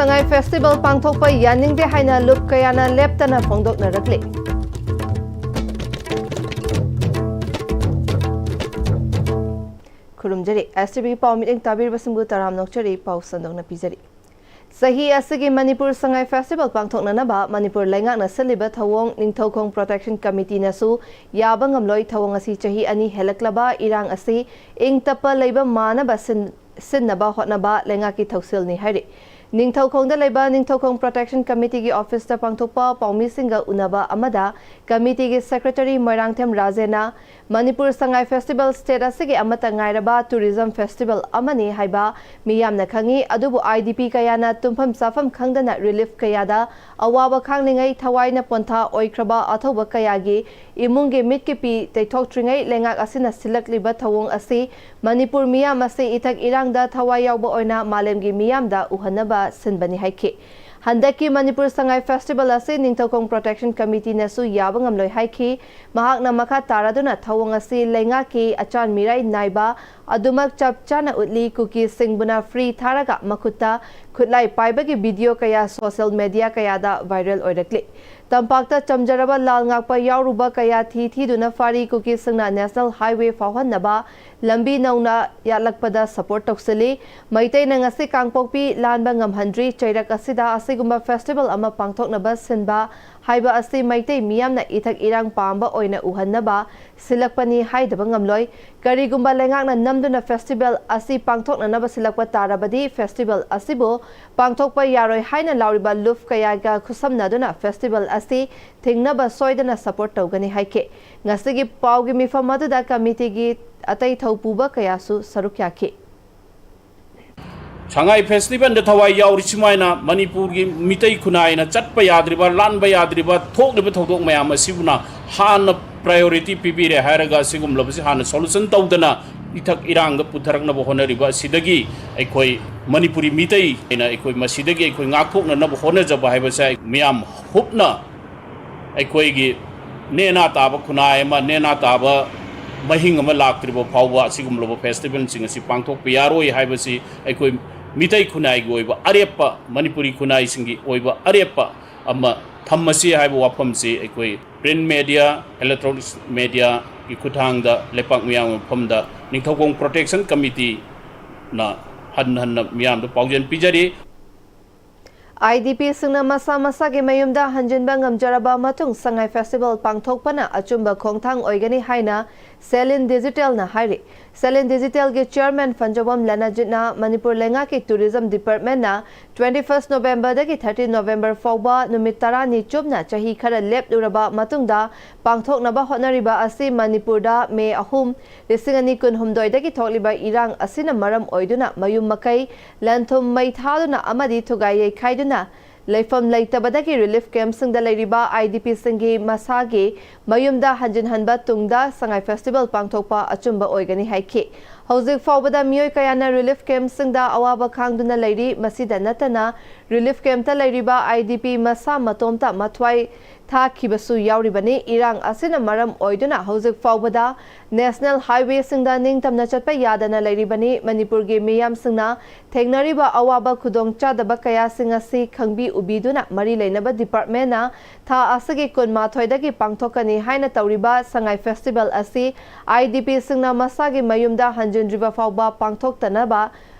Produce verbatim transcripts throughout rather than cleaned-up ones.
ꯁꯉꯥꯏ festival ꯄꯥꯡꯊꯣꯛꯄ ꯌꯥꯅꯤꯡꯗꯦ ꯍꯥꯏꯅ ꯂꯨꯞ ꯀꯌꯥꯅ ꯂꯦꯞꯇꯅ ꯐꯣꯡꯗꯣꯛꯅꯔꯛꯂꯤ꯫ ꯈꯨꯔꯨꯝꯖꯔꯤ꯫ ꯑꯦꯁ ꯇꯤ ꯚꯤ ꯄꯥꯎ ꯃꯤꯠꯌꯦꯡ ꯇꯥꯕꯤꯔꯤꯕꯁꯤꯡꯕꯨ ꯇꯔꯥꯝꯅ ꯑꯣꯛꯆꯔꯤ꯫ ꯄꯥꯎ ꯁꯟꯗꯣꯛꯅ ꯄꯤꯖꯔꯤ꯫ ꯆꯍꯤ ꯑꯁꯤꯒꯤ ꯃꯅꯤꯄꯨꯔ ꯁꯉꯥꯏ ꯐꯦꯁꯇꯤꯚꯦꯜ ꯄꯥꯡꯊꯣꯛꯅꯅꯕ ꯃꯅꯤꯄꯨꯔ ꯂꯩꯉꯥꯛꯅ ꯁꯤꯜꯂꯤꯕ ꯊꯧꯑꯣꯡ ꯅꯤꯡꯊꯧꯈꯣꯡ ꯄ꯭ꯔꯣꯇꯦꯛꯁꯟ ꯀꯃꯤꯇꯤꯅꯁꯨ ꯌꯥꯕ ꯉꯝꯂꯣꯏ꯫ ꯊꯧꯑꯣꯡ ꯑꯁꯤ ꯆꯍꯤ ꯑꯅꯤ ꯍꯦꯜꯂꯛꯂꯕ ꯏꯔꯥꯡ ꯑꯁꯤ ꯏꯪ ꯇꯞꯄ ꯂꯩꯕ ꯃꯥꯟꯅꯕ ꯁꯤꯟ-, ꯁꯤꯟꯅꯕ ꯍꯣꯠꯅꯕ ꯂꯩꯉꯥꯛꯀꯤ ꯊꯧꯁꯤꯜꯅꯤ ꯍꯥꯏꯔꯤ꯫ ꯅꯤꯡꯊꯧꯈꯣꯡꯗ ꯂꯩꯕ ꯅꯤꯡꯊꯧꯈꯣꯡ ꯄ꯭ꯔꯣꯇꯦꯛꯁꯟ ꯀꯃꯤꯇꯤꯒꯤ ꯑꯣꯐꯤꯁꯇ ꯄꯥꯡꯊꯣꯛꯄ ꯄꯥꯎꯃꯤꯁꯤꯡꯒ ꯎꯅꯕ ꯑꯃꯗ ꯀꯃꯤꯇꯤꯒꯤ secretary Moirangthem ꯔꯥꯖꯦꯟꯅ Manipur Sangai festival state ꯑꯁꯤꯒꯤ ꯑꯃꯠꯇ ꯉꯥꯏꯔꯕ ꯇꯨꯔꯤꯖꯝ ꯐꯦꯁꯇꯤꯚꯦꯜ ꯑꯃꯅꯤ ꯍꯥꯏꯕ ꯃꯤꯌꯥꯝꯅ ꯈꯪꯏ꯫ ꯑꯗꯨꯕꯨ ꯑꯥꯏ ꯗꯤ ꯄꯤ ꯀꯌꯥꯅ ꯇꯨꯝꯐꯝ ꯆꯥꯐꯝ ꯈꯪꯗꯅ ꯔꯤꯂꯤꯐ ꯀꯌꯥꯗ ꯑꯋꯥꯕ ꯈꯥꯡꯂꯤꯉꯩ ꯊꯋꯥꯏꯅ ꯄꯣꯟꯊꯥ ꯑꯣꯏꯈ꯭ꯔꯕ ꯑꯊꯧꯕ ꯀꯌꯥꯒꯤ ꯏꯃꯨꯡꯒꯤ ꯃꯤꯠꯀꯤ ꯄꯤ ꯇꯩꯊꯣꯛꯇ꯭ꯔꯤꯉꯩ ꯂꯩꯉꯥꯛ ꯑꯁꯤꯅ ꯁꯤꯜꯂꯛꯂꯤꯕ ꯊꯧꯑꯣꯡ ꯑꯁꯤ ꯃꯅꯤꯄꯨꯔ ꯃꯤꯌꯥꯝ ꯑꯁꯤ ꯏꯊꯛ ꯏꯔꯥꯡꯗ ꯊꯋꯥꯏ ꯌꯥꯎꯕ ꯑꯣꯏꯅ ꯃꯥꯂꯦꯝꯒꯤ ꯃꯤꯌꯥꯝꯗ ꯎꯍꯟꯅꯕ ꯁꯤꯟꯕꯅꯤ ꯍꯥꯏꯈꯤ꯫ ꯍꯟꯗꯛꯀꯤ ꯃꯅꯤꯄꯨꯔ ꯁꯉꯥꯏ ꯐꯦꯁꯇꯤꯚꯦꯜ ꯑꯁꯤ ꯅꯤꯡꯊꯧꯈꯣꯡ ꯄ꯭ꯔꯣꯇꯦꯛꯁꯟ ꯀꯃꯤꯇꯤꯅꯁꯨ ꯌꯥꯕ ꯉꯝꯂꯣꯏ ꯍꯥꯏꯈꯤ꯫ ꯃꯍꯥꯛꯅ ꯃꯈꯥ ꯇꯥꯔꯗꯨꯅ ꯊꯧꯑꯣꯡ ꯑꯁꯤ ꯂꯩꯉꯥꯛꯀꯤ ꯑꯆꯥꯟ ꯃꯤꯔꯥꯏ ꯅꯥꯏꯕ ꯑꯗꯨꯃꯛ ꯆꯞ ꯆꯥꯅ ꯎꯠꯂꯤ꯫ ꯀꯨꯀꯤꯁꯤꯡꯕꯨꯅ ꯐ꯭ꯔꯤ ꯊꯥꯔꯒ ꯃꯈꯨꯠꯇ ꯈꯨꯠꯂꯥꯏ ꯄꯥꯏꯕꯒꯤ ꯚꯤꯗꯤꯑꯣ ꯀꯌꯥ ꯁꯣꯁꯤꯌꯦꯜ ꯃꯦꯗꯤꯌꯥ ꯀꯌꯥꯗ ꯚꯥꯏꯔꯦꯜ ꯑꯣꯏꯔꯛꯂꯤ꯫ ꯇꯝꯄꯥꯛꯇ ꯆꯝꯖꯔꯕ ꯂꯥꯜ ꯉꯥꯛꯄ ꯌꯥꯎꯔꯨꯕ ꯀꯌꯥ ꯊꯤ ꯊꯤꯗꯨꯅ ꯐꯥꯔꯤ꯫ ꯀꯨꯀꯤꯁꯤꯡꯅ ꯅꯦꯁꯅꯦꯜ ꯍꯥꯏꯋꯦ ꯐꯥꯎꯍꯟꯅꯕ ꯂꯝꯕꯤ ꯅꯧꯅ ꯌꯥꯠꯂꯛꯄꯗ ꯁꯄꯣꯔꯠ ꯇꯧꯁꯤꯜꯂꯤ꯫ ꯃꯩꯇꯩꯅ ꯉꯁꯤ ꯀꯥꯡꯄꯣꯛꯄꯤ ꯂꯥꯟꯕ ꯉꯝꯍꯟꯗ꯭ꯔꯤ꯫ ꯆꯩꯔꯛ ꯑꯁꯤꯗ ꯑꯁꯤꯒꯨꯝꯕ ꯐꯦꯁꯇꯤꯚꯦꯜ ꯑꯃ ꯄꯥꯡꯊꯣꯛꯅꯕ ꯁꯤꯟꯕ ꯍꯥꯏꯕ ꯑꯁꯤ ꯃꯩꯇꯩ ꯃꯤꯌꯥꯝꯅ ꯏꯊꯛ ꯏꯔꯥꯡ ꯄꯥꯝꯕ ꯑꯣꯏꯅ ꯎꯍꯟꯅꯕ ꯁꯤꯜꯂꯛꯄꯅꯤ ꯍꯥꯏꯗꯕ ꯉꯝꯂꯣꯏ꯫ ꯀꯔꯤꯒꯨꯝꯕ ꯂꯩꯉꯥꯛꯅ ꯅꯝꯗꯨꯅ ꯐꯦꯁꯇꯤꯚꯦꯜ ꯑꯁꯤ ꯄꯥꯡꯊꯣꯛꯅꯅꯕ ꯁꯤꯜꯂꯛꯄ ꯇꯥꯔꯕꯗꯤ ꯐꯦꯁꯇꯤꯚꯦꯜ ꯑꯁꯤꯕꯨ ꯄꯥꯡꯊꯣꯛꯄ ꯌꯥꯔꯣꯏ ꯍꯥꯏꯅ ꯂꯥꯎꯔꯤꯕ ꯂꯨꯞ ꯀꯌꯥꯒ ꯈꯨꯠꯁꯝꯅꯗꯨꯅ ꯐꯦꯁꯇꯤꯚꯦꯜ ꯑꯁꯤ ꯊꯤꯡꯅꯕ ꯁꯣꯏꯗꯅ ꯁꯄꯣꯔꯠ ꯇꯧꯒꯅꯤ ꯍꯥꯏꯈꯤ꯫ ꯉꯁꯤꯒꯤ ꯄꯥꯎꯒꯤ ꯃꯤꯐꯝ ꯑꯗꯨꯗ ꯀꯃꯤꯇꯤꯒꯤ ꯑꯇꯩ ꯊꯧꯄꯨꯕ ꯀꯌꯥꯁꯨ ꯁꯔꯨꯛ ꯌꯥꯈꯤ꯫ ꯁꯉꯥꯏ ꯐꯦꯁꯇꯤꯚꯦꯜꯗ ꯊꯋꯥꯏ ꯌꯥꯎꯔꯤ ꯁꯨꯃꯥꯏꯅ ꯃꯅꯤꯄꯨꯔꯒꯤ ꯃꯤꯇꯩ ꯈꯨꯟꯅꯥꯏꯅ ꯆꯠꯄ ꯌꯥꯗ꯭ꯔꯤꯕ, ꯂꯥꯟꯕ ꯌꯥꯗ꯭ꯔꯤꯕ, ꯊꯣꯛꯂꯤꯕ ꯊꯧꯗꯣꯛ ꯃꯌꯥꯝ ꯑꯁꯤꯕꯨꯅ ꯍꯥꯟꯅ ꯄ꯭ꯔꯥꯏꯌꯣꯔꯤꯇꯤ ꯄꯤꯕꯤꯔꯦ ꯍꯥꯏꯔꯒ ꯑꯁꯤꯒꯨꯝꯂꯕꯁꯤ ꯍꯥꯟꯅ ꯁꯣꯂꯨꯁꯟ ꯇꯧꯗꯅ ꯏꯊꯛ ꯏꯔꯥꯡꯗ ꯄꯨꯊꯔꯛꯅꯕ ꯍꯣꯠꯅꯔꯤꯕ ꯑꯁꯤꯗꯒꯤ ꯑꯩꯈꯣꯏ ꯃꯅꯤꯄꯨꯔꯤ ꯃꯤꯇꯩ ꯑꯩꯅ ꯑꯩꯈꯣꯏ ꯃꯁꯤꯗꯒꯤ ꯑꯩꯈꯣꯏ ꯉꯥꯛꯊꯣꯛꯅꯅꯕ ꯍꯣꯠꯅꯖꯕ ꯍꯥꯏꯕꯁꯦ ꯃꯤꯌꯥꯝ ꯍꯨꯞꯅ ꯑꯩꯈꯣꯏꯒꯤ ꯅꯦꯅꯥ ꯇꯥꯕ ꯈꯨꯟꯅꯥꯏ ꯑꯃ, ꯅꯦꯅꯥ ꯇꯥꯕ ꯃꯍꯤꯡ ꯑꯃ ꯂꯥꯛꯇ꯭ꯔꯤꯕ ꯐꯥꯎꯕ ꯑꯁꯤꯒꯨꯝꯂꯕ ꯐꯦꯁꯇꯤꯚꯦꯜꯁꯤꯡ ꯑꯁꯤ ꯄꯥꯡꯊꯣꯛꯄ ꯌꯥꯔꯣꯏ ꯍꯥꯏꯕꯁꯤ ꯑꯩꯈꯣꯏ ꯃꯤꯇꯩ ꯈꯨꯟꯅꯥꯏꯒꯤ ꯑꯣꯏꯕ ꯑꯔꯦꯞꯄ, ꯃꯅꯤꯄꯨꯔꯤ ꯈꯨꯟꯅꯥꯏꯁꯤꯡꯒꯤ ꯑꯣꯏꯕ ꯑꯔꯦꯞꯄ ꯑꯃ ꯊꯝꯃꯁꯤ ꯍꯥꯏꯕ ꯋꯥꯐꯝꯁꯤ ꯑꯩꯈꯣꯏ print media, electronic mediaꯒꯤ ꯈꯨꯠꯊꯥꯡꯗ ꯂꯩꯄꯥꯛ ꯃꯤꯌꯥꯝꯒꯤ ꯃꯐꯝꯗ ꯅꯤꯡꯊꯧꯈꯣꯡ Protection Committeeꯅ ꯍꯟꯅ ꯍꯟꯅ ꯃꯤꯌꯥꯝꯗ ꯄꯥꯎꯖꯦꯜ ꯄꯤꯖꯔꯤ꯫ IDPꯁꯤꯡꯅ ꯃꯁꯥ ꯃꯁꯥꯒꯤ ꯃꯌꯨꯝꯗ ꯍꯟꯖꯤꯟꯕ ꯉꯝꯖꯔꯕ ꯃꯇꯨꯡ ꯁꯉꯥꯏ Festival ꯄꯥꯡꯊꯣꯛꯄꯅ ꯑꯆꯨꯝꯕ ꯈꯣꯡꯊꯥꯡ ꯑꯣꯏꯒꯅꯤ ꯍꯥꯏꯅ ꯁꯦꯂꯤꯟ Digitalꯅ ꯍꯥꯏꯔꯤ꯫ ꯁꯦꯂꯤꯟ Digitalꯒꯤ Chairman ꯐꯟꯖꯧꯕꯝ ꯂꯅꯖꯤꯠꯅ ꯃꯅꯤꯄꯨꯔ ꯂꯩꯉꯥꯛꯀꯤ Tourism Departmentꯅ twenty first Novemberꯗꯒꯤ thirty November ꯐꯥꯎꯕ ꯅꯨꯃꯤꯠ ꯇꯔꯥꯅꯤ ꯆꯨꯞꯅ ꯆꯍꯤ ꯈꯔ ꯂꯦꯞꯂꯨꯔꯕ ꯃꯇꯨꯡꯗ ꯄꯥꯡꯊꯣꯛꯅꯕ ꯍꯣꯠꯅꯔꯤꯕ ꯑꯁꯤ ꯃꯅꯤꯄꯨꯔꯗ May ꯑꯍꯨꯝ, ꯂꯤꯁꯤꯡ ꯑꯅꯤ ꯀꯨꯟꯍꯨꯝꯗꯣꯏꯗꯒꯤ ꯊꯣꯛꯂꯤꯕ ꯏꯔꯥꯡ ꯑꯁꯤꯅ ꯃꯔꯝ ꯑꯣꯏꯗꯨꯅ ꯃꯌꯨꯝ ꯃꯀꯩ, ꯂꯟ ꯊꯨꯝ ꯃꯩ ꯊꯥꯗꯨꯅ ꯑꯃꯗꯤ ꯊꯨꯒꯥꯏ ꯌꯩꯈꯥꯏꯗꯨꯅ ꯂꯩꯐꯝ ꯂꯩꯇꯕꯗꯒꯤ relief campꯁꯤꯡꯗ ꯂꯩꯔꯤꯕ IDPꯁꯤꯡꯒꯤ ꯃꯁꯥꯒꯤ ꯃꯌꯨꯝꯗ ꯍꯟꯖꯤꯟꯍꯟꯕ ꯇꯨꯡꯗ ꯁꯉꯥꯏ Festival ꯄꯥꯡꯊꯣꯛꯄ ꯑꯆꯨꯝꯕ ꯑꯣꯏꯒꯅꯤ ꯍꯥꯏꯈꯤ꯫ ꯍꯧꯖꯤꯛ ꯐꯥꯎꯕꯗ ꯃꯤꯑꯣꯏ ꯀꯌꯥꯅ relief campꯁꯤꯡꯗ ꯑꯋꯥꯕ ꯈꯥꯡꯗꯨꯅ ꯂꯩꯔꯤ꯫ ꯃꯁꯤꯗ ꯅꯠꯇꯅ relief campꯇ ꯂꯩꯔꯤꯕ IDP ꯃꯁꯥ ꯃꯇꯣꯝꯇ ꯃꯊ꯭ꯋꯥꯏ ꯊꯥꯈꯤꯕꯁꯨ ꯌꯥꯎꯔꯤꯕꯅꯤ꯫ ꯏꯔꯥꯡ ꯑꯁꯤꯅ ꯃꯔꯝ ꯑꯣꯏꯗꯨꯅ ꯍꯧꯖꯤꯛ ꯐꯥꯎꯕꯗ National Highwayꯁꯤꯡꯗ ꯅꯤꯡꯇꯝꯅ ꯆꯠꯄ ꯌꯥꯗꯅ ꯂꯩꯔꯤꯕꯅꯤ꯫ ꯃꯅꯤꯄꯨꯔꯒꯤ ꯃꯤꯌꯥꯝꯁꯤꯡꯅ ꯊꯦꯡꯅꯔꯤꯕ ꯑꯋꯥꯕ ꯈꯨꯗꯣꯡꯆꯥꯗꯕ ꯀꯌꯥꯁꯤꯡ ꯑꯁꯤ ꯈꯪꯕꯤ ꯎꯕꯤꯗꯨꯅ ꯃꯔꯤ ꯂꯩꯅꯕ departmentꯅ ꯊꯥ ꯑꯁꯤꯒꯤ ꯀꯨꯟꯃꯥꯊꯣꯏꯗꯒꯤ ꯄꯥꯡꯊꯣꯛꯀꯅꯤ ꯍꯥꯏꯅ ꯇꯧꯔꯤꯕ ꯁꯉꯥꯏ Festival ꯑꯁꯤ IDPꯁꯤꯡꯅ ꯃꯁꯥꯒꯤ ꯃꯌꯨꯝꯗ ꯍꯟꯖꯤꯟꯗ꯭ꯔꯤꯕ ꯐꯥꯎꯕ ꯄꯥꯡꯊꯣꯛꯇꯅꯕ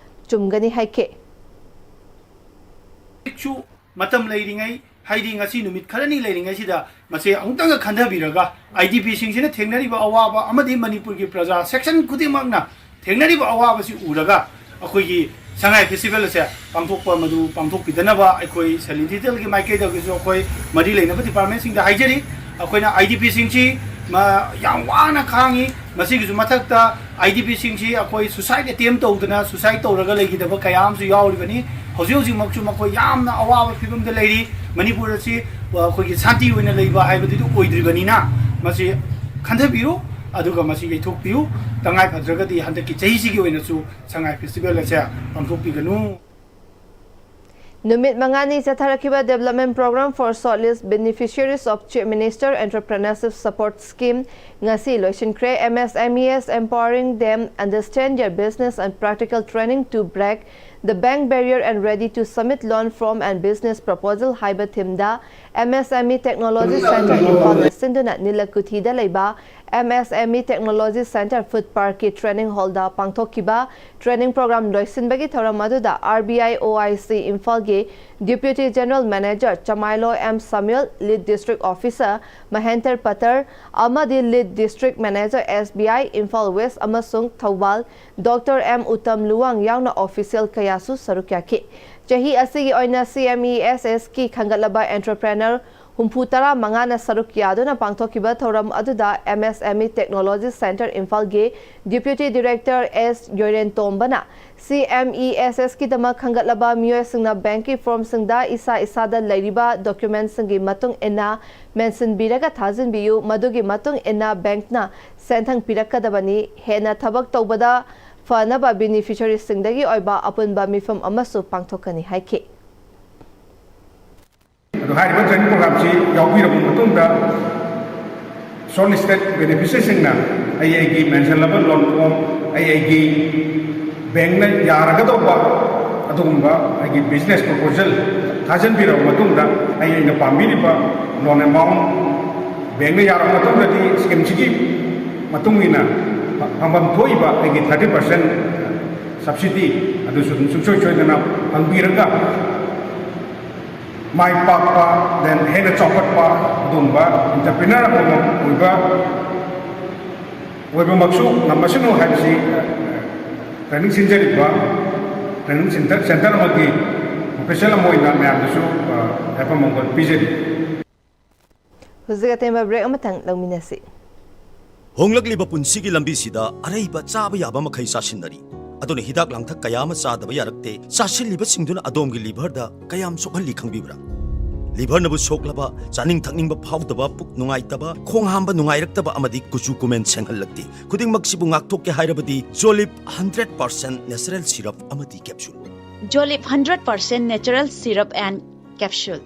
ꯆꯨꯝꯒꯅꯤ ꯍꯥꯏꯈꯤ꯫ ꯍꯧꯖꯤꯛꯁꯨ ꯃꯇꯝ ꯂꯩꯔꯤꯉꯩ, ꯍꯥꯏꯗꯤ ꯉꯁꯤ ꯅꯨꯃꯤꯠ ꯈꯔꯅꯤ ꯂꯩꯔꯤꯉꯩꯁꯤꯗ ꯃꯁꯦ ꯑꯃꯨꯛꯇꯪꯒ ꯈꯟꯊꯕꯤꯔꯒ IDPꯁꯤꯡꯁꯤꯅ ꯊꯦꯡꯅꯔꯤꯕ ꯑꯋꯥꯕ ꯑꯃꯗꯤ ꯃꯅꯤꯄꯨꯔꯒꯤ ꯄ꯭ꯔꯖꯥ section ꯈꯨꯗꯤꯡꯃꯛꯅ ꯊꯦꯡꯅꯔꯤꯕ ꯑꯋꯥꯕꯁꯤ ꯎꯔꯒ ꯑꯩꯈꯣꯏꯒꯤ ꯁꯉꯥꯏ Festival ꯑꯁꯦ ꯄꯥꯡꯊꯣꯛꯄ ꯃꯗꯨ ꯄꯥꯡꯊꯣꯛꯄꯤꯗꯅꯕ ꯑꯩꯈꯣꯏ ꯁꯦꯂꯤꯟ Digitalꯒꯤ ꯃꯥꯏꯀꯩꯗꯒꯤꯁꯨ ꯑꯩꯈꯣꯏ ꯃꯔꯤ ꯂꯩꯅꯕ departmentꯁꯤꯡꯗ ꯍꯥꯏꯖꯔꯤ꯫ ꯑꯩꯈꯣꯏꯅ IDPꯁꯤꯡꯁꯤ ꯃ-, ꯌꯥꯝ ꯋꯥꯅ ꯈꯥꯡꯉꯤ꯫ ꯃꯁꯤꯒꯤꯁꯨ ꯃꯊꯛꯇ IDPꯁꯤꯡꯁꯤ ꯑꯩꯈꯣꯏ suicide attempt ꯇꯧꯗꯅ suicide ꯇꯧꯔꯒ ꯂꯩꯈꯤꯗꯕ ꯀꯌꯥ ꯑꯃꯁꯨ ꯌꯥꯎꯔꯤꯕꯅꯤ꯫ ꯍꯧꯖꯤꯛ ꯍꯧꯖꯤꯛꯃꯛꯁꯨ ꯃꯈꯣꯏ ꯌꯥꯝꯅ ꯑꯋꯥꯕ ꯐꯤꯕꯝꯗ ꯂꯩꯔꯤ꯫ ꯃꯅꯤꯄꯨꯔ ꯑꯁꯤ, ꯑ, ꯑꯩꯈꯣꯏꯒꯤ ꯁꯥꯟꯇꯤ ꯑꯣꯏꯅ ꯂꯩꯕ ꯍꯥꯏꯕꯗꯨꯗꯤ ꯑꯣꯏꯗ꯭ꯔꯤꯕꯅꯤꯅ ꯃꯁꯤ ꯈꯟꯊꯕꯤꯌꯨ, ꯑꯗꯨꯒ ꯃꯁꯤ ꯌꯩꯊꯣꯛꯄꯤꯌꯨ꯫ ꯇꯉꯥꯏ ꯐꯗ꯭ꯔꯒꯗꯤ ꯍꯟꯗꯛꯀꯤ ꯆꯍꯤꯁꯤꯒꯤ ꯑꯣꯏꯅꯁꯨ ꯁꯉꯥꯏ Festival ꯑꯁꯦ ꯄꯥꯡꯊꯣꯛꯄꯤꯒꯅꯨ꯫ ꯅꯨꯃꯤꯠ ꯃꯉꯥꯅꯤ ꯆꯠꯊꯔꯛꯈꯤꯕ Development Program for Shortlist Beneficiaries of Chief Minister Entrepreneurship Support Scheme ꯉꯁꯤ ꯂꯣꯏꯁꯤꯟꯈ꯭ꯔꯦ꯫ M S M Es, empowering them, understand their business and practical training to break the bank barrier and ready to submit loan from and business proposal ꯍꯥꯏꯕ themeꯗ M S M E Technology Center ꯏꯝꯐꯥꯜꯅ ꯁꯤꯟꯗꯨꯅ ꯅꯤꯂꯀꯨꯊꯤꯗ ꯂꯩꯕ M S M E Technology Center Food Parkꯀꯤ training hallꯗ ꯄꯥꯡꯊꯣꯛꯈꯤꯕ training program ꯂꯣꯏꯁꯤꯟꯕꯒꯤ ꯊꯧꯔꯝ ꯑꯗꯨꯗ R B I O I C ꯏꯝꯐꯥꯜꯒꯤ Deputy General Manager ꯆꯃꯥꯏꯂꯣ M Samuel, Lead District Officer ꯃꯍꯦꯟꯇꯔ ꯄꯇꯔ ꯑꯃꯗꯤ Lead District Manager S B I Imphal West ꯑꯃꯁꯨꯡ Thoubal Doctor M Uttam Luwang ꯌꯥꯎꯅ official ꯀꯌꯥꯁꯨ ꯁꯔꯨꯛ ꯌꯥꯈꯤ꯫ ꯆꯍꯤ ꯑꯁꯤꯒꯤ ꯑꯣꯏꯅ C M E S Sꯀꯤ ꯈꯟꯒꯠꯂꯕ entrepreneur ꯍꯨꯝꯐꯨ ꯇꯔꯥ ꯃꯉꯥꯅ ꯁꯔꯨꯛ ꯌꯥꯗꯨꯅ ꯄꯥꯡꯊꯣꯛꯈꯤꯕ ꯊꯧꯔꯝ ꯑꯗꯨꯗ M S M E Technology Center ꯏꯝꯐꯥꯜꯒꯤ Deputy Director S ꯌꯣꯏꯔꯦꯟ ꯇꯣꯝꯕꯅ C M E S Sꯀꯤꯗꯃꯛ ꯈꯟꯒꯠꯂꯕ ꯃꯤꯑꯣꯏꯁꯤꯡꯅ bankꯀꯤ formꯁꯤꯡꯗ ꯏꯁꯥ ꯏꯁꯥꯗ ꯂꯩꯔꯤꯕ documentꯁꯤꯡꯒꯤ ꯃꯇꯨꯡ ꯏꯟꯅ ꯃꯦꯟꯁꯤꯟꯕꯤꯔꯒ ꯊꯥꯖꯤꯟꯕꯤꯌꯨ꯫ ꯃꯗꯨꯒꯤ ꯃꯇꯨꯡ ꯏꯟꯅ bankꯅ ꯁꯦꯟꯊꯪ ꯄꯤꯔꯛꯀꯗꯕꯅꯤ꯫ ꯍꯦꯟꯅ ꯊꯕꯛ ꯇꯧꯕꯗ ꯐꯅꯕ beneficiaryꯁꯤꯡꯗꯒꯤ ꯑꯣꯏꯕ ꯑꯄꯨꯟꯕ ꯃꯤꯐꯝ ꯑꯃꯁꯨ ꯄꯥꯡꯊꯣꯛꯀꯅꯤ ꯍꯥꯏꯈꯤ꯫ ꯑꯗꯣ ꯍꯥꯏꯔꯤꯕ training programꯁꯤ ꯌꯥꯎꯕꯤꯔꯕ ꯃꯇꯨꯡꯗ shortlisted beneficiaryꯁꯤꯡꯅ ꯑꯩ ꯑꯩꯒꯤ mentionꯂꯕ loan form, ꯑꯩ ꯑꯩꯒꯤ bankꯅ ꯌꯥꯔꯒꯗꯧꯕ ꯑꯗꯨꯒꯨꯝꯕ ꯑꯩꯒꯤ business proposal ꯊꯥꯖꯤꯟꯕꯤꯔꯕ ꯃꯇꯨꯡꯗ ꯑꯩ ꯑꯩꯅ ꯄꯥꯝꯕꯤꯔꯤꯕ loan amount bankꯅ ꯌꯥꯔꯕ ꯃꯇꯨꯡꯗꯗꯤ schemeꯁꯤꯒꯤ ꯃꯇꯨꯡ ꯏꯟꯅ ꯐꯪꯐꯝ ꯊꯣꯛꯏꯕ ꯑꯩꯒꯤ thirty percent subsidy ꯑꯗꯨꯁꯨ ꯑꯗꯨꯝ ꯁꯨꯡꯁꯣꯏ ꯁꯣꯏꯗꯅ ꯐꯪꯕꯤꯔꯒ ꯃꯥꯏ ꯄꯥꯛꯄ, then ꯍꯦꯟꯅ ꯆꯥꯎꯈꯠꯄ ꯑꯗꯨꯒꯨꯝꯕ entrepreneur ꯑꯃꯃꯝ ꯑꯣꯏꯕ, ꯑꯣꯏꯕꯃꯛꯁꯨ ꯉꯝꯃꯁꯅꯨ ꯍꯥꯏꯕꯁꯤ training ꯁꯤꯟꯖꯔꯤꯕ training center, center ꯑꯃꯒꯤ official ꯑꯃ ꯑꯣꯏꯅ ꯃꯌꯥꯝꯗꯁꯨ, ꯑ, ꯌꯥꯏꯐ ꯃꯪꯒꯣꯜ ꯄꯤꯖꯔꯤ꯫ ꯍꯧꯖꯤꯛ ꯑꯇꯦꯟꯕ break ꯑꯃꯇꯪ ꯂꯧꯃꯤꯟꯅꯁꯤ꯫ ꯍꯣꯡꯂꯛꯂꯤꯕ ꯄꯨꯟꯁꯤꯒꯤ ꯂꯝꯕꯤꯁꯤꯗ ꯑꯔꯩꯕ ꯆꯥꯕ ꯌꯥꯕ ꯃꯈꯩ ꯆꯥꯁꯤꯟꯅꯔꯤ꯫ ꯑꯗꯨꯅ ꯍꯤꯗꯥꯛ ꯂꯥꯡꯊꯛ ꯀꯌꯥ ꯑꯃ ꯆꯥꯗꯕ ꯌꯥꯔꯛꯇꯦ꯫ ꯆꯥꯁꯤꯜꯂꯤꯕꯁꯤꯡꯗꯨꯅ ꯑꯗꯣꯝꯒꯤ liverꯗ ꯀꯌꯥꯝ ꯁꯣꯛꯍꯜꯂꯤ ꯈꯪꯕꯤꯕ꯭ꯔꯥ? Liverꯅꯕꯨ ꯁꯣꯛꯂꯕ, ꯆꯥꯅꯤꯡ ꯊꯛꯅꯤꯡꯕ ꯐꯥꯎꯗꯕ, ꯄꯨꯛ ꯅꯨꯡꯉꯥꯏꯇꯕ, ꯈꯣꯡ ꯍꯥꯝꯕ ꯅꯨꯡꯉꯥꯏꯔꯛꯇꯕ ꯑꯃꯗꯤ ꯀꯨꯆꯨ ꯀꯨꯃꯦꯟ ꯁꯦꯡꯍꯜꯂꯛꯇꯦ꯫ ꯈꯨꯗꯤꯡꯃꯛꯁꯤꯕꯨ ꯉꯥꯛꯊꯣꯛꯀꯦ ꯍꯥꯏꯔꯕꯗꯤ Zolip hundred percent natural syrup ꯑꯃꯗꯤ capsule꯫ Jolib hundred percent natural syrup and capsule.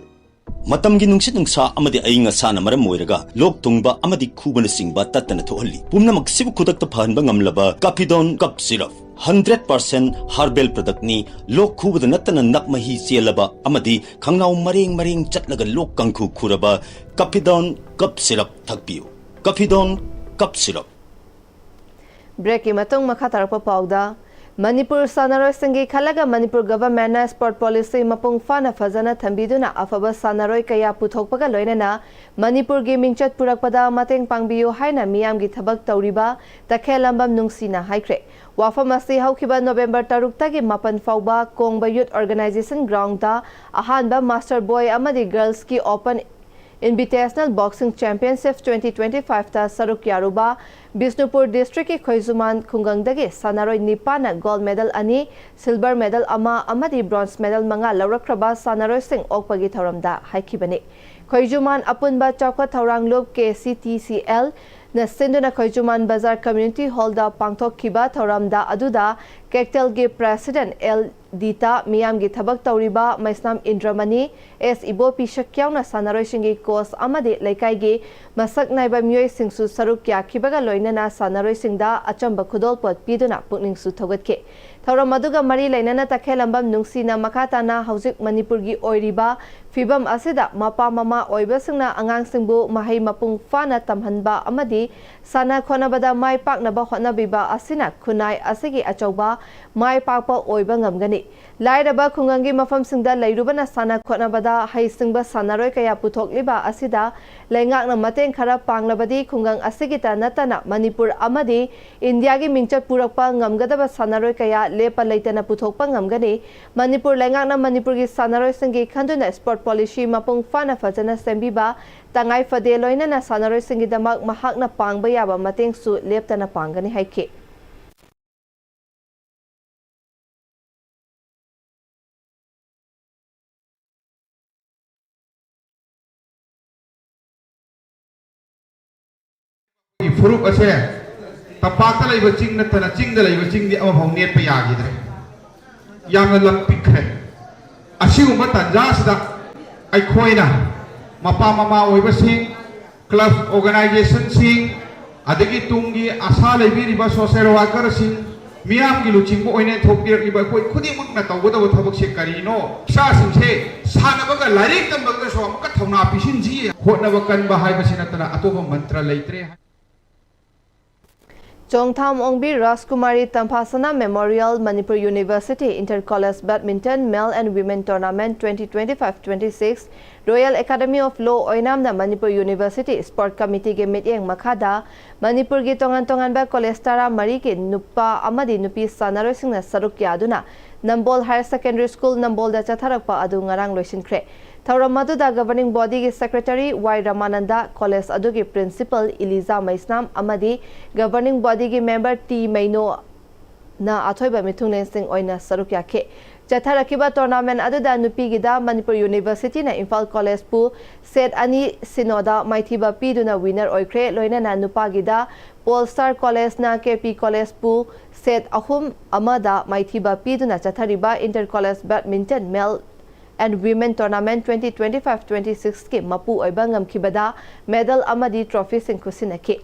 ꯃꯇꯝꯒꯤ ꯅꯨꯡꯁꯤꯠ ꯅꯨꯡꯁꯥ ꯑꯃꯗꯤ ꯑꯏꯪ ꯑꯁꯥꯅ ꯃꯔꯝ ꯑꯣꯏꯔꯒ ꯂꯣꯛ ꯊꯨꯡꯕ ꯑꯃꯗꯤ ꯈꯨꯕꯅꯆꯤꯡꯕ ꯇꯠꯇꯅ ꯊꯣꯛꯍꯜꯂꯤ꯫ ꯄꯨꯝꯅꯃꯛꯁꯤꯕꯨ ꯈꯨꯗꯛꯇ ꯐꯍꯟꯕ ꯉꯝꯂꯕ ꯀꯥꯐꯤꯗꯣꯟ cough syrup. Hundred percent herbal ꯄ꯭ꯔꯗꯛꯅꯤ꯫ ꯂꯣꯛ ꯈꯨꯕꯗ ꯅꯠꯇꯅ ꯅꯞ ꯃꯍꯤ ꯆꯦꯜꯂꯕ ꯑꯃꯗꯤ ꯈꯪꯅꯥꯎ ꯃꯔꯦꯡ ꯃꯔꯦꯡ ꯆꯠꯂꯒ ꯂꯣꯛ ꯀꯥꯡꯈꯨ ꯈꯨꯔꯕ ꯀꯥꯐꯤꯗꯣꯟ ꯀꯞ ꯁꯤꯔꯞ ꯊꯛꯄꯤꯌꯨ꯫ ꯀꯥꯐꯤꯗꯣꯟ cough syrup. ꯕ꯭ꯔꯦꯛꯀꯤ ꯃꯇꯨꯡ ꯃꯈꯥ ꯇꯥꯔꯛꯄ ꯄꯥꯎꯗ, ꯃꯅꯤꯄꯨꯔ ꯁꯥꯟꯅꯔꯣꯏꯁꯤꯡꯒꯤ ꯈꯜꯂꯒ ꯃꯅꯤꯄꯨꯔ ꯒꯚꯔꯟꯃꯦꯟꯠꯅ ꯁ꯭ꯄꯣꯔꯠ ꯄꯣꯂꯤꯁꯤ ꯃꯄꯨꯡ ꯐꯥꯅ ꯐꯖꯅ ꯊꯝꯕꯤꯗꯨꯅ ꯑꯐꯕ ꯁꯥꯟꯅꯔꯣꯏ ꯀꯌꯥ ꯄꯨꯊꯣꯛꯄꯒ ꯂꯣꯏꯅꯅ ꯃꯅꯤꯄꯨꯔꯒꯤ ꯃꯤꯡꯆꯠ ꯄꯨꯔꯛꯄꯗ ꯃꯇꯦꯡ ꯄꯥꯡꯕꯤꯌꯨ ꯍꯥꯏꯅ ꯃꯤꯌꯥꯝꯒꯤ ꯊꯕꯛ ꯇꯧꯔꯤꯕ ꯇꯈꯦꯜꯂꯝꯕꯝ ꯅꯨꯡꯁꯤꯅ ꯍꯥꯏꯈ꯭ꯔꯦ꯫ ꯋꯥꯐꯝ ꯑꯁꯤ ꯍꯧꯈꯤꯕ ꯅꯣꯕꯦꯝꯕꯔ ꯇꯔꯨꯛꯇꯒꯤ ꯃꯥꯄꯟ ꯐꯥꯎꯕ ꯀꯣꯡꯕ ꯌꯨꯠ ꯑꯣꯔꯒꯅꯥꯏꯖꯦꯁꯟ ꯒ꯭ꯔꯥꯎꯟꯗ ꯑꯍꯥꯟꯕ ꯃꯥꯁꯇꯔ ꯕꯣꯏ ꯑꯃꯗꯤ ꯒꯔꯜꯁꯀꯤ open invitational boxing championship twenty twenty five ꯇ ꯁꯔꯨꯛ ꯌꯥꯔꯨꯕ ꯕꯤꯁꯅꯨꯄꯨꯔ ꯗꯤꯁꯇ꯭ꯔꯤꯛꯀꯤ ꯈꯣꯏꯖꯨꯃꯥꯟ ꯈꯨꯡꯒꯪꯗꯒꯤ ꯁꯥꯟꯅꯔꯣꯏ ꯅꯤꯄꯥꯟꯅ ꯒꯣꯜꯗ ꯃꯦꯗꯜ ꯑꯅꯤ, ꯁꯤꯜꯚꯔ ꯃꯦꯗꯜ ꯑꯃ ꯑꯃꯗꯤ ꯕ꯭ꯔꯣꯟꯖ ꯃꯦꯗꯜ ꯃꯉꯥ ꯂꯧꯔꯛꯈ꯭ꯔꯕ ꯁꯥꯟꯅꯔꯣꯏꯁꯤꯡ ꯑꯣꯛꯄꯒꯤ ꯊꯧꯔꯝꯗ ꯍꯥꯏꯈꯤꯕꯅꯤ꯫ ꯈꯣꯏꯖꯨꯃꯥꯟ ꯑꯄꯨꯟꯕ ꯆꯥꯎꯈꯠ ꯊꯧꯔꯥꯡ ꯂꯨꯞ, K C T C L, ꯅ ꯁꯤꯟꯗꯨꯅ ꯈꯣꯏꯖꯨꯃꯥꯟ ꯕꯖꯥꯔ ꯀꯝꯃ꯭ꯌꯨꯅꯤꯇꯤ ꯍꯣꯜꯗ ꯄꯥꯡꯊꯣꯛꯈꯤꯕ ꯊꯧꯔꯝꯗ ꯑꯗꯨꯗ ꯀꯦꯛꯇꯦꯜꯒꯤ ꯄ꯭ꯔꯦꯁꯤꯗꯦꯟꯠ ꯑꯦꯜ ꯗꯤꯇꯥ, ꯃꯤꯌꯥꯝꯒꯤ ꯊꯕꯛ ꯇꯧꯔꯤꯕ ꯃꯩꯁꯅꯥꯝ ꯏꯟꯗ꯭ꯔꯃꯅꯤ, ꯑꯦꯁ ꯏꯕꯣꯄꯤ ꯁꯛꯌꯥꯎꯅ ꯁꯥꯟꯅꯔꯣꯏꯁꯤꯡꯒꯤ ꯀꯣꯆ ꯑꯃꯗꯤ ꯂꯩꯀꯥꯏꯒꯤ ꯃꯁꯛ ꯅꯥꯏꯕ ꯃꯤꯑꯣꯏꯁꯤꯡꯁꯨ ꯁꯔꯨꯛ ꯌꯥꯈꯤꯕꯒ ꯂꯣꯏꯅꯅ ꯁꯥꯟꯅꯔꯣꯏꯁꯤꯡꯗ ꯑꯆꯝꯕ ꯈꯨꯗꯣꯜꯄꯣꯠ ꯄꯤꯗꯨꯅ ꯄꯨꯛꯅꯤꯡꯁꯨ ꯊꯧꯒꯠꯈꯤ꯫ ꯊꯧꯔꯝ ꯑꯗꯨꯒ ꯃꯔꯤ ꯂꯩꯅꯅ ꯇꯈꯦꯜꯂꯝꯕꯝ ꯅꯨꯡꯁꯤꯅ ꯃꯈꯥ ꯇꯥꯅ ꯍꯧꯖꯤꯛ ꯃꯅꯤꯄꯨꯔꯒꯤ ꯑꯣꯏꯔꯤꯕ ꯐꯤꯕꯝ ꯑꯁꯤꯗ ꯃꯄꯥ ꯃꯃꯥ ꯑꯣꯏꯕꯁꯤꯡꯅ ꯑꯉꯥꯡꯁꯤꯡꯕꯨ ꯃꯍꯩ ꯃꯄꯨꯡ ꯐꯥꯅ ꯇꯝꯍꯟꯕ ꯑꯃꯗꯤ ꯁꯥꯟꯅ ꯈꯣꯠꯅꯕꯗ ꯃꯥꯏ ꯄꯥꯛꯅꯕ ꯍꯣꯠꯅꯕꯤꯕ ꯑꯁꯤꯅ ꯈꯨꯟꯅꯥꯏ ꯑꯁꯤꯒꯤ ꯑꯆꯧꯕ ꯃꯥꯏ ꯄꯥꯛꯄ ꯑꯣꯏꯕ ꯉꯝꯒꯅꯤ꯫ ꯂꯥꯏꯔꯕ ꯈꯨꯡꯒꯪꯒꯤ ꯃꯐꯝꯁꯤꯡꯗ ꯂꯩꯔꯨꯕꯅ ꯁꯥꯟꯅ ꯈꯣꯠꯅꯕꯗ ꯍꯩꯁꯤꯡꯕ ꯁꯥꯟꯅꯔꯣꯏ ꯀꯌꯥ ꯄꯨꯊꯣꯛꯂꯤꯕ ꯑꯁꯤꯗ ꯂꯩꯉꯥꯛꯅ ꯃꯇꯦꯡ ꯈꯔ ꯄꯥꯡꯂꯕꯗꯤ ꯈꯨꯡꯒꯪ ꯑꯁꯤꯒꯤꯇ ꯅꯠꯇꯅ ꯃꯅꯤꯄꯨꯔ ꯑꯃꯗꯤ ꯏꯟꯗꯤꯌꯥꯒꯤ ꯃꯤꯡꯆꯠ ꯄꯨꯔꯛꯄ ꯉꯝꯒꯗꯕ ꯁꯥꯟꯅꯔꯣꯏ ꯀꯌꯥ ꯂꯦꯞꯄ ꯂꯩꯇꯅ ꯄꯨꯊꯣꯛꯄ ꯉꯝꯒꯅꯤ꯫ ꯃꯅꯤꯄꯨꯔ ꯂꯩꯉꯥꯛꯅ ꯃꯅꯤꯄꯨꯔꯒꯤ ꯁꯥꯟꯅꯔꯣꯏꯁꯤꯡꯒꯤ ꯈꯟꯗꯨꯅ ꯁ꯭ꯄꯣꯔꯠ ꯄꯣꯂꯤꯁꯤ ꯃꯄꯨꯡ ꯐꯥꯅ ꯐꯖꯅ ꯁꯦꯝꯕꯤꯕ ꯇꯉꯥꯏ ꯐꯗꯦ, ꯂꯣꯏꯅꯅ ꯁꯥꯟꯅꯔꯣꯏꯁꯤꯡꯒꯤꯗꯃꯛ ꯃꯍꯥꯛꯅ ꯄꯥꯡꯕ ꯌꯥꯕ ꯃꯇꯦꯡꯁꯨ ꯂꯦꯞꯇꯅ ꯄꯥꯡꯒꯅꯤ ꯍꯥꯏꯈꯤ꯫ ꯐꯨꯔꯨꯞ ꯑꯁꯦ ꯇꯝꯄꯥꯛꯇ ꯂꯩꯕ ꯆꯤꯡ ꯅꯠꯇꯅ ꯆꯤꯡꯗ ꯂꯩꯕ ꯆꯤꯡꯗꯤ ꯑꯃꯐꯥꯎ ꯅꯦꯠꯄ ꯌꯥꯈꯤꯗ꯭ꯔꯦ꯫ ꯌꯥꯝꯅ ꯂꯝ ꯄꯤꯛꯈ꯭ꯔꯦ꯫ ꯑꯁꯤꯒꯨꯝꯕ ꯇꯥꯟꯖꯥꯁꯤꯗ ꯑꯩꯈꯣꯏꯅ ꯃꯄꯥ ꯃꯃꯥ ꯑꯣꯏꯕꯁꯤꯡ, ꯀ꯭ꯂꯕ ꯑꯣꯔꯒꯅꯥꯏꯖꯦꯁꯟꯁꯤꯡ, ꯑꯗꯒꯤ ꯇꯨꯡꯒꯤ ꯑꯁꯥ ꯂꯩꯕꯤꯔꯤꯕ ꯁꯣꯁꯤꯌꯦꯜ ꯋꯥꯔꯀꯔꯁꯤꯡ, ꯃꯤꯌꯥꯝꯒꯤ ꯂꯨꯆꯤꯡꯕ ꯑꯣꯏꯅ ꯊꯣꯛꯄꯤꯔꯛꯂꯤꯕ ꯑꯩꯈꯣꯏ ꯈꯨꯗꯤꯡꯃꯛꯅ ꯇꯧꯒꯗꯕ ꯊꯕꯛꯁꯦ ꯀꯔꯤꯅꯣ? ꯏꯆꯥꯁꯤꯡꯁꯦ ꯁꯥꯟꯅꯕꯒ ꯂꯥꯏꯔꯤꯛ ꯇꯝꯕꯒꯁꯨ ꯑꯃꯨꯛꯀ ꯊꯧꯅꯥ ꯄꯤꯁꯤꯟꯁꯤ꯫ ꯍꯣꯠꯅꯕ ꯀꯟꯕ ꯍꯥꯏꯕꯁꯤ ꯅꯠꯇꯅ ꯑꯇꯣꯞꯄ ꯃꯟꯇ꯭ꯔ ꯂꯩꯇ꯭ꯔꯦ꯫ ꯆꯣꯡꯊꯥꯝ ꯑꯣꯡꯕꯤ ꯔꯥꯖꯀꯨꯃꯥꯔꯤ ꯇꯝꯐꯥꯁꯅꯥ Memorial Manipur University Inter College Badminton Male and Women Tournament twenty twenty-five twenty-six Royal Academy of Law ꯑꯣꯏꯅꯥꯝꯅ ꯃꯅꯤꯄꯨꯔ ꯌꯨꯅꯤꯚꯔꯁꯤꯇꯤ ꯁ꯭ꯄꯣꯔꯠ ꯀꯃꯤꯇꯤꯒꯤ ꯃꯤꯠꯌꯦꯡ ꯃꯈꯥꯗ ꯃꯅꯤꯄꯨꯔꯒꯤ ꯇꯣꯉꯥꯟ ꯇꯣꯉꯥꯟꯕ ꯀꯣꯂꯦꯖ ꯇꯔꯥꯃꯔꯤꯒꯤ ꯅꯨꯄꯥ ꯑꯃꯗꯤ ꯅꯨꯄꯤ ꯁꯥꯟꯅꯔꯣꯏꯁꯤꯡꯅ ꯁꯔꯨꯛ ꯌꯥꯗꯨꯅ ꯅꯝꯕꯣꯜ ꯍꯥꯌꯔ ꯁꯦꯀꯦꯟꯗꯔꯤ ꯁ꯭ꯀꯨꯜ ꯅꯝꯕꯣꯜꯗ ꯆꯠꯊꯔꯛꯄ ꯑꯗꯨ ꯉꯔꯥꯡ ꯂꯣꯏꯁꯤꯟꯈ꯭ꯔꯦ꯫ ꯊꯧꯔꯝ ꯑꯗꯨꯗ governing bodyꯒꯤ secretary ꯋꯥꯏ ꯔꯃꯥꯅꯟꯗ, ꯀꯣꯂꯦꯖ ꯑꯗꯨꯒꯤ principal ꯏꯂꯤꯖꯥ ꯃꯩꯁꯅꯥꯝ ꯑꯃꯗꯤ governing bodyꯒꯤ member ꯇꯤ ꯃꯩꯅꯣꯅ ꯑꯊꯣꯏꯕ ꯃꯤꯊꯨꯡꯂꯦꯟꯁꯤꯡ ꯑꯣꯏꯅ ꯁꯔꯨꯛ ꯌꯥꯈꯤ꯫ ꯆꯠꯊꯔꯛꯈꯤꯕ tournament ꯑꯗꯨꯗ ꯅꯨꯄꯤꯒꯤꯗ ꯃꯅꯤꯄꯨꯔ ꯌꯨꯅꯤꯚꯔꯁꯤꯇꯤꯅ ꯏꯝꯐꯥꯜ ꯀꯣꯂꯦꯖꯄꯨ set ꯑꯅꯤ ꯁꯤꯅꯣꯗ ꯃꯥꯏꯊꯤꯕ ꯄꯤꯗꯨꯅ winner ꯑꯣꯏꯈ꯭ꯔꯦ꯫ ꯂꯣꯏꯅꯅ ꯅꯨꯄꯥꯒꯤꯗ pol star ꯀꯣꯂꯦꯖꯅ K P ꯀꯣꯂꯦꯖꯄꯨ set ꯑꯍꯨꯝ ꯑꯃꯗ ꯃꯥꯏꯊꯤꯕ ꯄꯤꯗꯨꯅ ꯆꯠꯊꯔꯤꯕ Inter College Badminton Male and Women Tournament twenty twenty-five twenty-sixꯀꯤ ꯃꯄꯨ ꯑꯣꯏꯕ ꯉꯝꯈꯤꯕꯗ medal ꯑꯃꯗꯤ trophyꯁꯤꯡ ꯈꯨꯠꯁꯤꯟꯅꯈꯤ꯫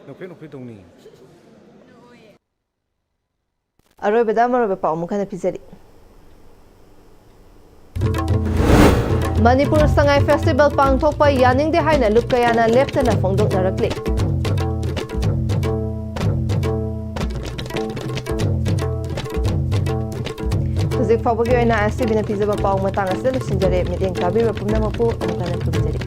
ꯅꯣꯛꯐꯦꯠ ꯅꯣꯛꯐꯦꯠ ꯇꯧꯅꯤ꯫ ꯑꯔꯣꯏꯕꯗ ꯃꯔꯨꯑꯣꯏꯕ ꯄꯥꯎ ꯑꯃꯨꯛ ꯍꯟꯅ ꯄꯤꯖꯔꯤ꯫ ꯃꯅꯤꯄꯨꯔ ꯁꯉꯥꯏ festival ꯄꯥꯡꯊꯣꯛꯄ ꯌꯥꯅꯤꯡꯗꯦ ꯍꯥꯏꯅ ꯂꯨꯞ ꯀꯌꯥꯅ ꯂꯦꯞꯇꯅ ꯐꯣꯡꯗꯣꯛꯅꯔꯛꯂꯤ꯫ ꯍꯧꯖꯤꯛ ꯐꯥꯎꯕꯒꯤ ꯑꯣꯏꯅ STVꯅ ꯄꯤꯖꯕ ꯄꯥꯎ ꯃꯇꯥꯡ ꯑꯁꯤꯗ ꯂꯣꯏꯁꯤꯟꯖꯔꯦ꯫ ꯃꯤꯠꯌꯦꯡ ꯇꯥꯕꯤꯕ ꯄꯨꯝꯅꯃꯛꯄꯨ ꯑꯃꯨꯛ ꯍꯟꯅ ꯊꯥꯒꯠꯆꯔꯤ꯫